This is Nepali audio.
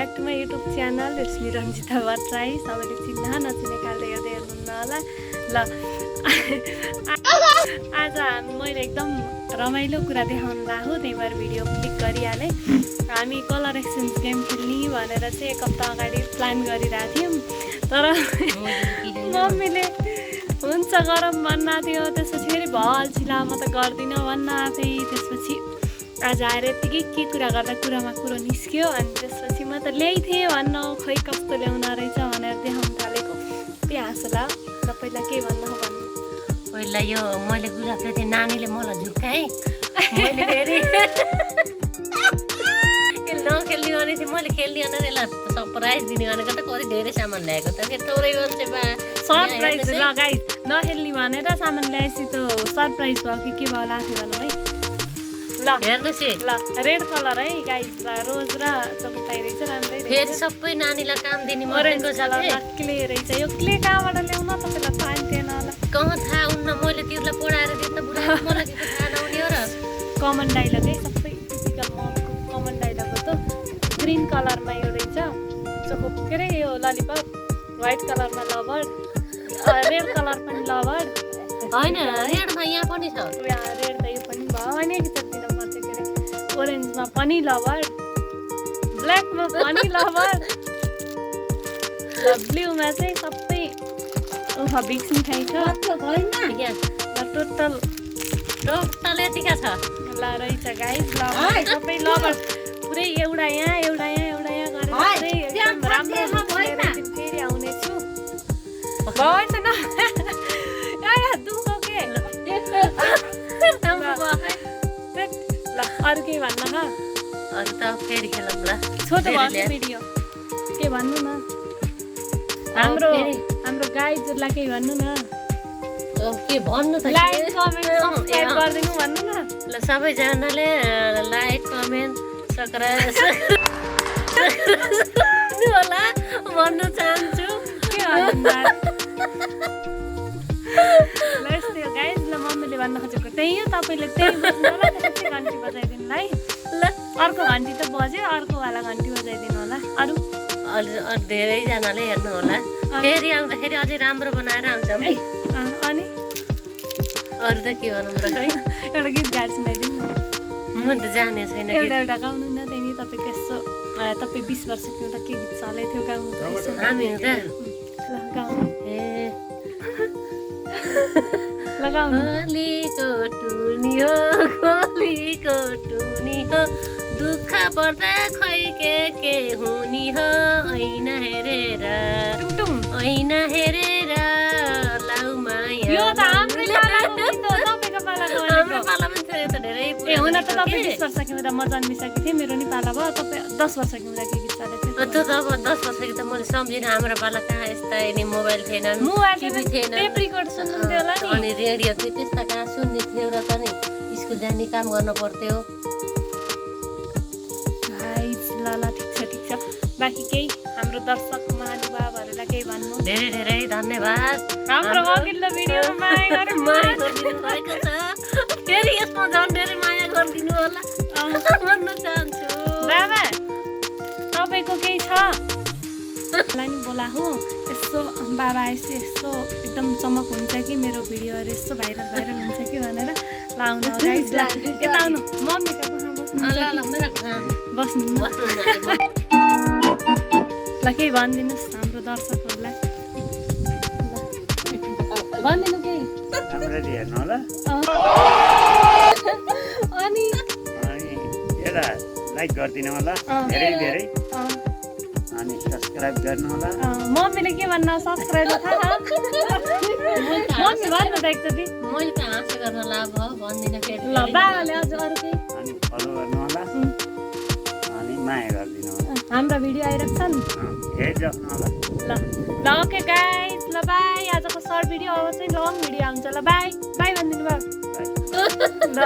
back to my YouTube channel it's me Ranjita Bhattarai सबैले चिन्न नचिने खालले हेर्दै हेर्नुहुन्न होला ल आज मैले एकदम रमाइलो कुरा देखाउनु भएको त्यही भएर भिडियो क्लिक गरिहालेँ हामी कलर एक्सचेन्ज गेम खेल्ने भनेर चाहिँ एक हप्ता अगाडि प्लान गरिरहेको थियौँ तर मम्मीले हुन्छ गरम भन्न थियो त्यसपछि फेरि भल्छिला म त गर्दिनँ भन्न आफै त्यसपछि आज आएर यत्तिकै के कुरा गर्दा कुरामा कुरो निस्क्यो अनि त्यसपछि म त ल्याइथेँ भन्न खै कस्तो ल्याउन रहेछ भनेर देखाउनु थालेको त्यही हाँसो ल पहिला के भन्नु हो भन्नु पहिला यो मैले गुराएको थिएँ नानीले मलाई झुक्काएँ मैले फेरि नखेल्ने भने थिएँ मैले खेल्ने भनेर यसलाई सरप्राइज दिने भनेको त कति धेरै सामान ल्याएको त फेरि थोरै मान्छे सरप्राइज ल गाइस नखेल्ने भनेर सामान ल्याएपछि त सरप्राइज भयो कि के भयो लाग्यो भन्नु है ल हेर्नुहोस् है ल रेड कलर है गाइस रोज र चौताइ रहेछ राम्रै फेरि सबै नानीलाई काम दिने मरेको छ क्ले रहेछ यो क्ले कहाँबाट ल्याउन तपाईँलाई थाहा थिएन होला कहाँ थाहा हुन्न मैले तिमीलाई पढाएर दिएँ त बुढा मलाई के थाहा नहुने हो र कमन डाइलग है सबै टिपिकल ममको कमन डाइलग हो त ग्रिन कलरमा यो रहेछ चोको के अरे यो ललिपप व्हाइट कलरमा लभर रेड कलर पनि लभर होइन रेडमा यहाँ पनि छ रेड त यो पनि भयो होइन कि त दिन पर्छ के अरे ओरेन्जमा पनि लभर ब्ल्याकमा पनि लभर ब्लूमा चाहिँ सबै भिक्स मिठाई छ टोटल यतिका छ ल रहेछ गाइस ल सबै लभर पुरै एउटा यहाँ गरेर एकदम राम्रो फेरि आउनेछु भएछ न दुःख के ल अरू केही भन्न न अरू त फेरि खेलौँ ल छोटो भयो भिडियो के भन्नु न हाम्रो गाइजहरूलाई केही भन्नु न के भन्नु त लाइक कमेन्ट सब्स्क्राइब गरिदिनु भन्नु न ल सबैजनाले लाइक कमेन्ट सब्स्क्राइब होला भन्न चाहन्छु के भन्नु ल यस्तै हो गाइज ल मम्मीले भन्न खोजेको त्यही हो तपाईँले त्यही बुझ्नु होला त्यसपछि घन्टी बजाइदिनु है ल अर्को घन्टी त बज्यो अर्कोवाला घन्टी बजाइदिनु होला अरू धेरैजनाले हेर्नु होला फेरि आउँदाखेरि अझै राम्रो बनाएर आउँछौँ है अनि अरू त के भनौँ त खै एउटा गीत गाएर सुनाइदिनु म त जाने छैन एउटा गाउनु न त्यहाँदेखि तपाईँको यसो तपाईँ 20 वर्षको एउटा के गीत चलेको थियो गाउनु हामी हुँदा ल गाउनु ए लगाउनु खोलीको टुनी हो दुःख पर्दा खै के हुने हो ऐना हेरेर लाउ माया यो त हाम्रो पालाको गीत हो तपाईँको पालाको हाम्रो पालामा त यो त धेरै ए हुन त तपाईँ 20 वर्षको हुँदा म जन्मिसकेको थिएँ मेरो नि पाला भयो तपाईँ 10 वर्षको हुँदा के गीत चलेको थियो त्यो त अब 10 वर्षको त मैले सम्झिनँ हाम्रो पाला कहाँ यस्ता नि मोबाइल थिएन टिभी थिएन टेप रेकर्ड सुन्नुहुन्थ्यो होला नि अनि रेडियो थियो त्यस्ता कहाँ सुन्ने थियो र त नि स्कुल जाने काम गर्न पर्थ्यो ल ठिक छ बाँकी केही हाम्रो दर्शक महानुभावहरूलाई केही भन्नु धेरै धन्यवाद हाम्रो अघिल्लो भिडियोमा माया गरिदिनु भएको छ फेरि यसमा झन् धेरै माया गरिदिनु होला भन्न चाहन्छु बाबा तपाईँको केही छ लाई नि बोलाएको यस्तो बाबा यस्तो एकदम चमक हुन्छ कि मेरो भिडियोहरू यस्तो भाइरल हुन्छ कि भनेर लाउनु यता आउनु मम्मीको बस्नु ल केही भनिदिनुहोस् हाम्रो दर्शकहरूलाई भनिदिनु केही अनि लाइक गरिदिनु होला धेरै अनि सब्स्क्राइब गर्नु होला मम्मीले के भन्न सब्स्क्राइब थाहा मम्मी भन्नु त एकचोटि मैले त हाँसो गर्न लाभ भयो भन्दिनँ फेरि ल बाबाले अझ अरू केही अनि फलो गर्नु होला अनि माया गरिदिनु होला हाम्रो भिडियो आइरहेको छ नि हेरिराख्नु होला ल ओके गाइस ल बाई आजको सर्ट भिडियो अब चाहिँ लङ भिडियो आउँछ ल बाई भनिदिनु भयो ल